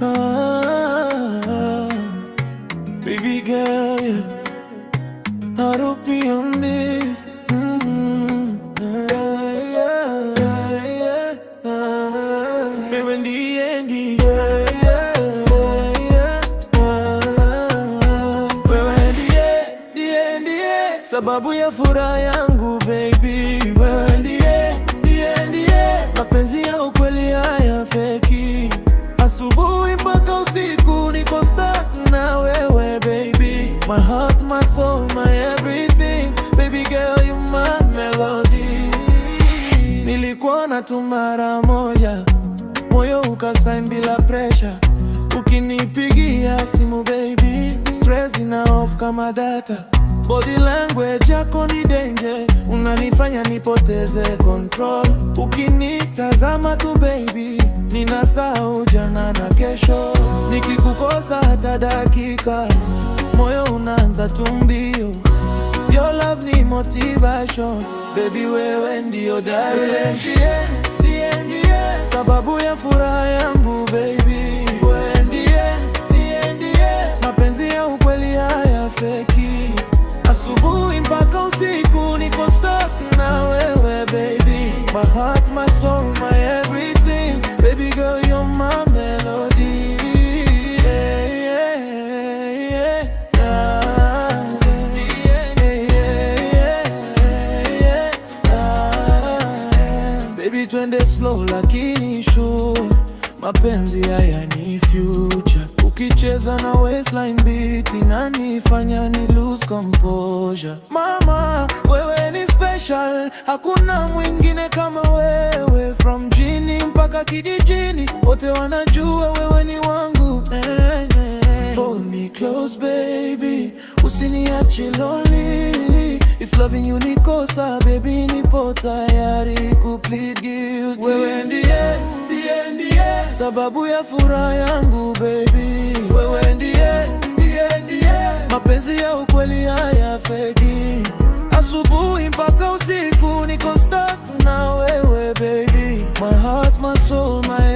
Ah, baby girl, yeah. I on this. Yeah. Ah, wewe ndiye ndiye, yeah. Ah, wewe ndiye ndiye ndiye sababu ya furaha yangu, baby. Wewe ndiye ndiye ndiye mapenzi ya ukweli, hayafeki. Asubuhi mpaka usiku niko stuck na wewe, baby. My heart, my soul, my everything. Baby girl, you my melody. Nilikuona tu mara moja, moyo ukasign bila pressure. Ukinipigia simu, baby, stress ina off kama data. Body language yako ni danger, unanifanya nipoteze control. Ukinitazama tu, baby, ninasahau jana na kesho. Nikikukosa hata dakika, moyo unaanza tu mbio. Your love ni motivation, baby, wewe ndio direction. Ndiye ndiye sababu ya furaha yangu, baby. Wewe ndiye ndiye ndiye mapenzi ya ukweli, hayafeki. Asubuhi mpaka usiku niko stuck na wewe, baby. My heart, my soul, my everything. Baby girl, you're my melody. Yeah. Ah, yeah. Ah, baby, twende slow lakini sure. Mapenzi haya ni future. Ukicheza na waistline, beat inanifanya ni lose composure. Mama, wewe ni special, hakuna mwingine kama wewe. From mjini mpaka kijijini, wote wanajua wewe ni wangu. Eh, eh. Hold me close, baby, usiniache lonely. If loving you ni kosa, baby, nipo tayari ku plead guilty. Wewe ndiye ndiye ndiye sababu ya furaha yangu, baby. Wewe ndiye ndiye ndiye mapenzi ya ukweli, hayafeki. Asubuhi mpaka usiku niko stuck na wewe, baby. My heart, my soul, my